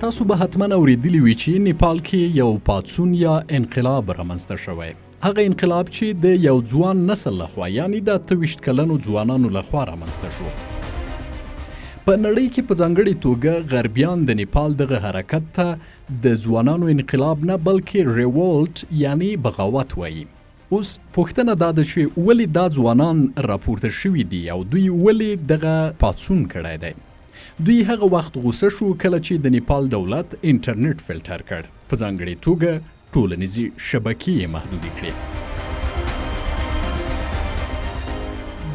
تاسو به حتما اوریدلی وي چې نیپال کې یو پاڅون یا انقلاب رامنځته شوی، هغه انقلاب چې د یو ځوان نسل لخوا، یعنی د 28 کلنو ځوانانو لخوا رامنځته شو. په نړۍ کې په ځانګړې توګه غربیان د نیپال دغه حرکت ته د ځوانانو انقلاب نه، بلکې ریولټ یعنی بغاوت وایي. اوس پوښتنه دا ده چې ولې دا ځوانان راپورته شوي دي او دوی ولې دغه پاڅون کړی دی؟ دوی هغه وخت غوسه شو کله چې د نیپال دولت انټرنیټ فلټر کړ، په ځانګړې توګه ټولنیزې شبکې یې محدودې کړې.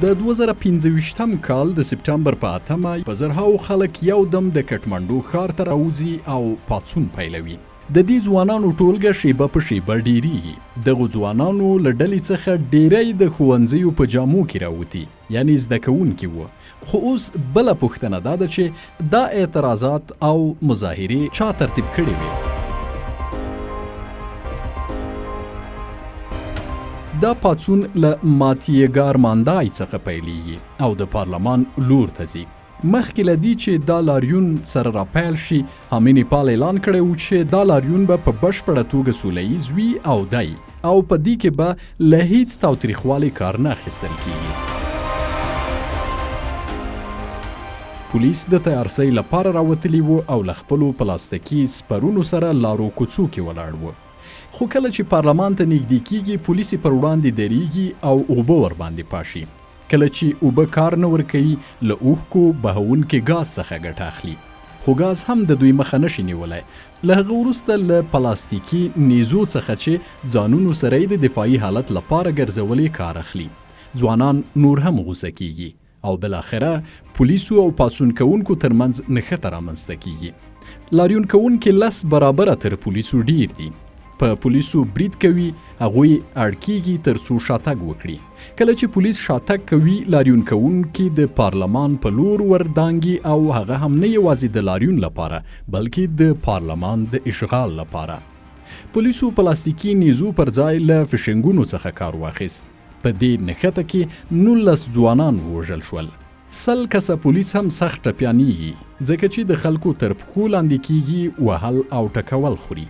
د 2025 کال د سپټمبر په 8مه په زرهاو خلک یو دم د کټمنډو ښار ته راوځي او پاڅون پیلوي. د دې ځوانانو ټولګه شیبه په شیبه ډیریږي. دغو ځوانانو له ډلې څخه ډیری د ښوونځیو په جامو کې راوتي، یعنی زده کوونکي وو. خو اوس بله پوښتنه دا ده چې دا اعتراضات او مظاهرې چا ترتیب کړې وې؟ دا پاڅون له ماتیګار ماندای څخه پیلیږي او د پارلمان لور ته ځي. مخکې له دې چې دا لاریون سره راپیل شي، حامي نیپال اعلان کړی و چې دا لاریون به په بشپړه توګه سوله ییز وي او دی او په دې کې به له هیڅ تاوتریخوالي کار نه اخیستل کیږي. پولیس د تیارسۍ لپاره راوتلي وو او له خپلو پلاستکي سپرونو سره لارو کوڅو کې ولاړ وو. خو کله چې پارلمان ته نږدې کیږي، پولیس یې پر وړاندې دریږي او اوبه ورباندې پاشي. کله چې اوبه کار نه ورکوي، له اوښکو بهوونکي ګاز څخه ګټه اخلي. خو ګاز هم د دوی مخه نه شي نیولای. له هغه وروسته له پلاستیکي نیزو څخه چې ځانونو سره یې د دفاعي حالت لپاره ګرځولې کار اخلي. ځوانان نور هم غوسه کیږي او بالاخره پولیسو او پاڅون کوونکو ترمنځ نښته رامنځته کیږي. لاریون کوونکي 10 برابره تر پولیسو ډیر دي. په پولیسو برید کوي، هغوی اړ کیږي تر څو شاتګ وکړي. کله چې پولیس شاتګ کوي، لاریون کوونکي د پارلمان په لور ور دانګي او هغه هم نه یوازې د لاریون لپاره، بلکې د پارلمان د اشغال لپاره. پولیسو پلاستیکي نیزو پر ځای له فشنګونو څخه کار واخیست. په دې نښته کې 19 ځوانان ووژل شول. 100 کسه پولیس هم سخت ټپیانیږي، ځکه چې د خلکو تر پښو لاندې کیږي، وهل او ټکول خوري.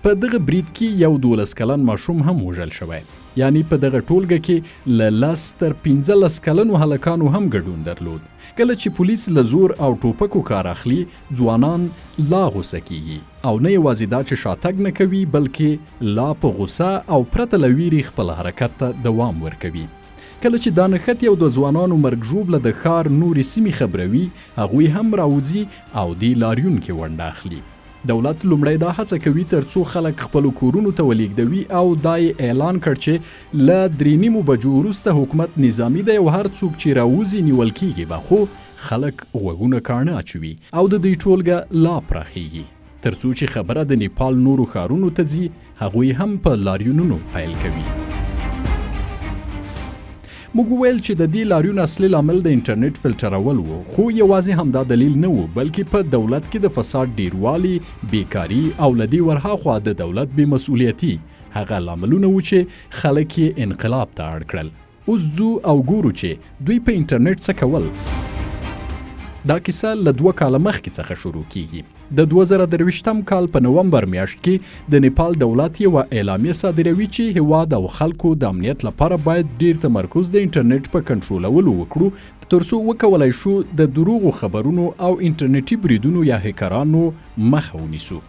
په دغه برید کې یو 12 کلن ماشوم هم وژل شوی، یعنی په دغه ټولګه کې له 10 تر 15 کلنو هلکانو هم ګډون درلود. کله چې پولیس له زور او ټوپکو کار اخلي، ځوانان لا غوسه کیږي او نه یوازې دا چې شاتګ نه کوي، بلکې لا په غوسه او پرته له ویرې خپل حرکت ته دوام ورکوي. کله چې دا نښتې او د ځوانانو مرګ ژوبله د ښار نورې سیمې خبروي، هغوی هم راوځي او دې لاریون کې ونډه اخلي. دولت لومړی دا هڅه کوي تر څو خلک خپلو کورونو ته ولېږدوي او دا یې اعلان کړ چې له 3:30 بجو وروسته حکومت نظامي دی او هر څوک چې راوځي نیول کیږي به، خو خلک غوږونه کاڼه اچوي او د دوی ټولګه لا پراخیږي تر څو چې خبره د نیپال نورو ښارونو ته ځي، هغوی هم په لاریونونو پیل کوي. موږ وویل چې د دې لاریون اصلي لامل د انټرنیټ فلټرول وو، خو یوازې همدا دلیل نه و، بلکې په دولت کې د فساد ډیروالي، بیکاري او له دې ورهاخوا د دولت بې مسؤلیتي هغه لاملونه وو چې خلک یې انقلاب ته اړ کړل. اوس ځو او ګورو چې دوی په انټرنیټ څه کول. دا کیسه له 2 کاله مخکې څخه شروع کیږي. د 2023 کال په نومبر میاشت کې د نیپال دولت یوه اعلامیه صادروي چې هیواد او خلکو د امنیت لپاره باید ډیر تمرکز د انټرنیټ په کنټرولولو وکړو، ترڅو وکولای شو د دروغو خبرونو او انټرنیټي بریدونو یا هکرانو مخه ونیسو.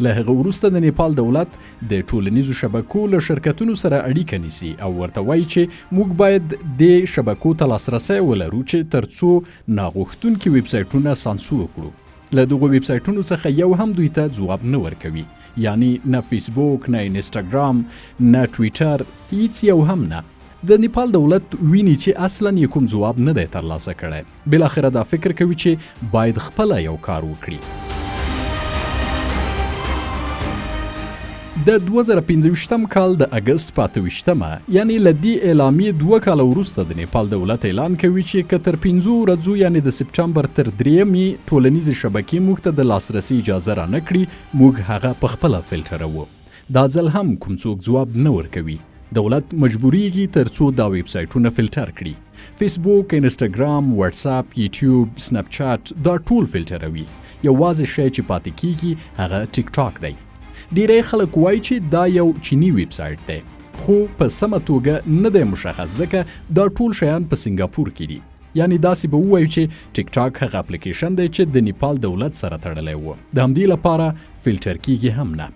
له هغه وروسته د نیپال دولت د ټولنیزو شبکو له شرکتونو سره اړیکه نیسي او ورته وایي چې موږ باید دې شبکو ته لاسرسی ولرو چې ترڅو ناغوښتونکي ویبسایټونه سانسور کړو. له دغو ویبسایټونو څخه یو هم دوی ته ځواب نه ورکوي، یعنی نه فیسبوک، نه انسټاګرام، نه ټویټر، هیڅ یو هم نه. د نیپال دولت ویني چې اصلا یې کوم ځواب نه دی ترلاسه کړی، بالاخره دا فکر کوي چې باید خپله یو کار وکړي. د 2025 کال د اګست په 28مه، یعنی له دې اعلامیې 2 کاله وروسته، د نیپال دولت اعلان کوي چې که تر 5 ورځو، یعنی د سپټمبر تر 3مې، ټولنیزې شبکې موږ ته د لاسرسي اجازه رانه کړي، موږ هغه په خپله فلټروو. دا ځل هم کوم څوک ځواب نه ورکوي، دولت مجبوریږي ترڅو دا ویب سایټونه فلټر کړي. فیسبوک، انسټاګرام، واتساپ، یوټیوب، سناپ چاټ دا ټول فلټروي. یوازې شی چې پاتې کیږي هغه ټیک ټاک دی. ډیری خلک وایي چې دا یو چیني ویب سایټ دی، خو په سمه توګه نه دی مشخص، ځکه دا ټول شیان په سنګاپور کې دي. یعنی داسې به ووایو چې ټیک ټاک هغه اپلیکیشن دی چې د نیپال دولت سره تړلی و، د همدې لپاره فلټر کیږي هم نه.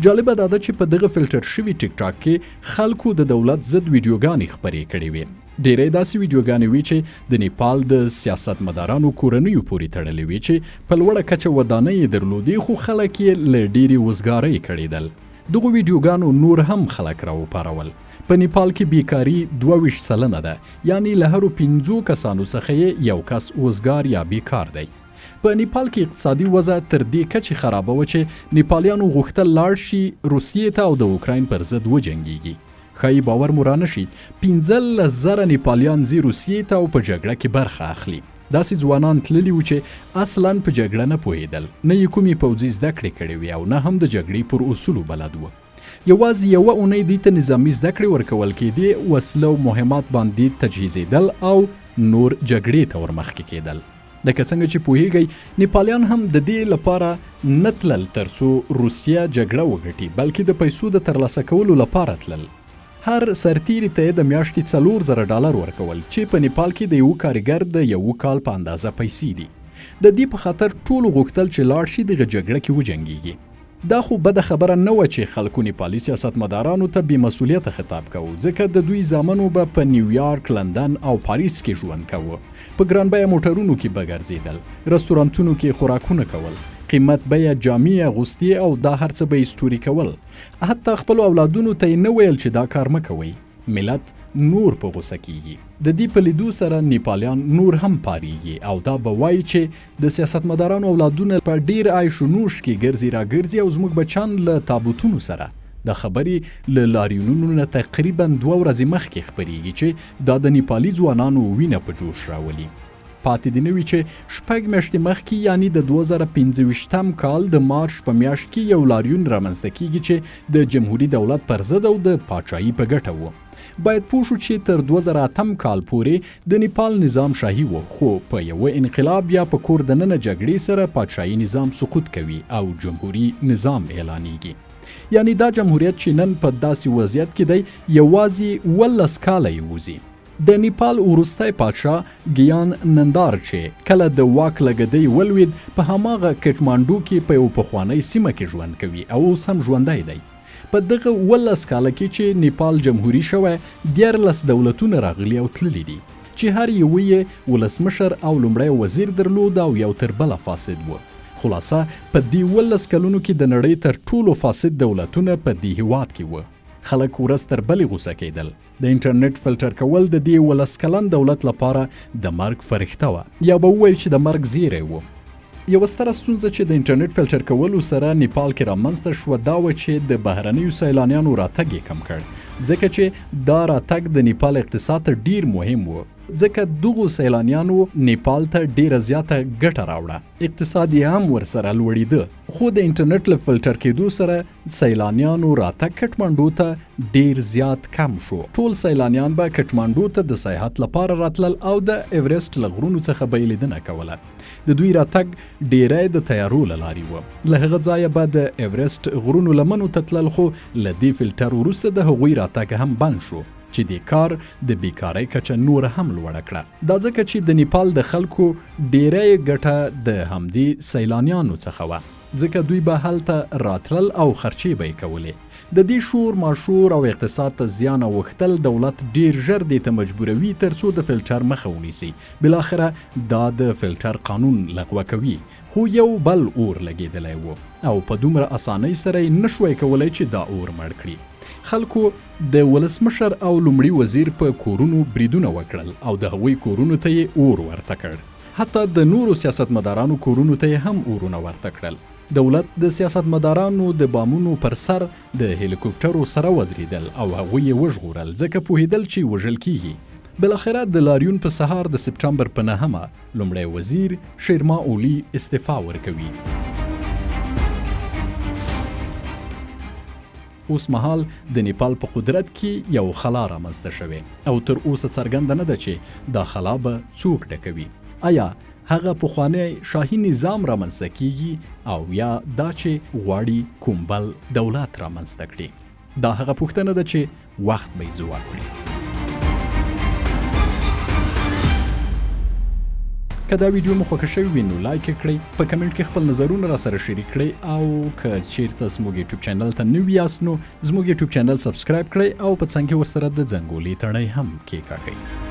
جالبه دا ده چې په دغه فلټر شوي ټیک ټاک کې خلکو د دولت ضد ویډیوګانې خپرې کړې وې. ډیری داسې ویډیوګانې وې چې د نیپال د سیاستمدارانو کورنیو پورې تړلې وې چې په لوړه کچه ودانۍ یې درلودې، خو خلک یې له ډېرې وزګارۍ کړېدل. دغو ویډیوګانو نور هم خلک راوپارول. په نیپال کې بیکاري 22% ده، یعنی له هرو 5 کسانو څخه یې یو کس وزګار یا بیکار دی. په نیپال کې اقتصادي وضع تر دې کچې خرابه وه چې نیپالیانو غوښتل لاړ شي روسیې ته او د اوکراین پر ضد وجنګیږي. ښایي باور مو رانه شي، 15,000 نیپالیان ځي روسیې ته او په جګړه کې برخه اخلي. داسې ځوانان تللي وو چې اصلا په جګړه نه پوهېدل، نه یې کومې پوځي زده کړې کړې وې او نه هم د جګړې پر اصولو بلد وو. یوازې یوه اونۍ دوی ته نظامي زده کړې ورکول کېدې، وسله او مهمات باندې تجهیزېدل او نور جګړې ته ورمخکې کېدل. لکه څنګه چې پوهیږئ، نیپالیان هم د دې لپاره نه تلل ترڅو روسیه جګړه وګټي، بلکې د پیسو د ترلاسه کولو لپاره تلل. هر سرتیري ته یې د میاشتې 4000 ډالر ورکول چې په نیپال کې د یو کاریګر د یو کال په اندازه پیسې دي. د دې په خاطر ټولو غوښتل چې لاړ شي دغه جګړه کې وجنګیږي. دا خو بده خبره نه وه چې خلکو نیپالي سیاستمدارانو ته بې مسؤلیته خطاب کاوه، ځکه د دوی زامنو به په نیویارک، لندن او پاریس کې ژوند کاوه، په ګران بیه موټرونو کې به ګرځېدل، رستورانتونو کې خوراکونه کول، قیمت بیه جامې یې اغوستې او دا هر څه به یې سټوري کول. حتی خپلو اولادونو ته یې نه ویل چې دا کار مه کوئ. ملت نور په غوسه کیږي. د دې په لیدو سره نیپالیان نور هم پاریږي او دا به وایي چې د سیاستمدارانو اولادونه په ډیر عیش و نوش کې ګرځي راګرځي او زموږ بچان له تابوتونو سره. دا خبرې له لاریونونو نه تقریبا 2 ورځې مخکې خپریږي چې دا د نیپالي ځوانانو وینه په جوش راولي. پاتې دې نه وي چې 6 میاشتې مخکې، یعنی د 2025 کال د مارچ په میاشت کې یو لاریون رامنځته کیږي چې د جمهوري دولت پر ضد او د پاچاهي په ګټه و. باید پوه شو چې تر 2008 کال پورې د نیپال نظام شاهي و، خو په یوه انقلاب یا په کور دننه جګړې سره پادشاهي نظام سقوط کوي او جمهوري نظام اعلانیږي. یعنی دا جمهوریت چې نن په داسې وضعیت کې دی، یوازې 17 کاله یې وځي. د نیپال وروستی پادشاه ګیان نندار چې کله د واک له ګدۍ ولوید، په هماغه کټمانډو کې په یو پخوانۍ سیمه کې ژوند کوي او اوس هم ژوندی دی. په دغه 17 کاله کې چې نیپال جمهوري شوی، 13 دولتونه راغلي او تللي دي چې هر یو یې ولسمشر او لومړی وزیر درلود او یو تر بله فاسد و. خلاصه په دې 17 کلونو کې د نړۍ تر ټولو فاسد دولتونه په دې هیواد کې و. خلک ورځ تر بلې غوسه کېدل. د انټرنیټ فلټر کول د دې 17 کلن دولت لپاره د مرګ فرښته وه، یا به ووایو چې د مرګ زیری و. یوه ستره ستونزه چې د انټرنیټ فلټر کولو سره نیپال کې رامنځته شوه دا وه چې د بهرنیو سیلانیانو راتګ یې کم کړ، ځکه چې دا راتګ د نیپال اقتصاد ته ډیر مهم و، ځکه دغو سیلانیانو نیپال ته ډیره زیاته ګټه راوړه، اقتصاد یې هم ورسره لوړېده. خو د انټرنیټ له فلټر کېدو سره سیلانیانو راتګ کټمانډو ته ډیر زیات کم شو. ټول سیلانیان به کټمانډو ته د سیاحت لپاره راتلل او د ایورسټ له غرونو څخه به یې لیدنه کوله. د دوی راتګ ډیری د طیارو له لارې و. له هغه ځایه به د ایورسټ غرونو لمنو ته تلل، خو له دې فلټر وروسته د هغوی راتګ هم بند شو چې دې کار د بیکارۍ کچه نوره هم لوړه کړه. دا ځکه چې د نیپال د خلکو ډیری ګټه د همدې سیلانیانو څخه وه، ځکه دوی به هلته راتلل او خرچې به یې کولې. د دې شور ماشور او اقتصاد ته زیان اوښتل دولت ډیر ژر دې ته مجبوروي ترڅو د فلټر مخه ونیسي. بالاخره دا د فلټر قانون لغوه کوي، خو یو بل اور لګېدلی و او په دومره اسانۍ سره یې نشوای کولی چې دا اور مړ کړي. خلکو د ولسمشر او لومړي وزیر په کورونو بریدونه وکړل او د هغوی کورونو ته یې اور ورته کړ. حتی د نورو سیاستمدارانو کورونو ته یې هم اورونه ورته کړل. دولت د سیاستمدارانو د بامونو پر سر د هلیکوپټرو سره ودرېدل او هغوی یې وژغورل، ځکه پوهېدل چې وژل کیږي. بالاخره د لاریون په سهار د سپټمبر په 9 لومړی وزیر شیرما اولي استعفا ورکوي. اوس مهال د نیپال په قدرت کې یو خلا رامنځته شوې او تر اوسه څرګنده نه ده چې دا خلا به څوک ډکوي. ایا هغه پخوانی شاهي نظام رامنځته کیږي او یا دا چې غواړي کوم بل دولت رامنځته کړي؟ دا هغه پوښتنه ده چې وخت به یې ځواب کړي. که دا ویډیو مو خوښه شوې وي نو لایک یې کړئ، په کمنټ کې خپل نظرونه را سره شریک کړئ او که چیرته زموږ یوټیوب چینل ته نوي یاست نو زموږ یوټیوب چینل سبسکرایب کړئ او په څنګ کې ورسره د ځنګولې تڼۍ هم کېکاږئ.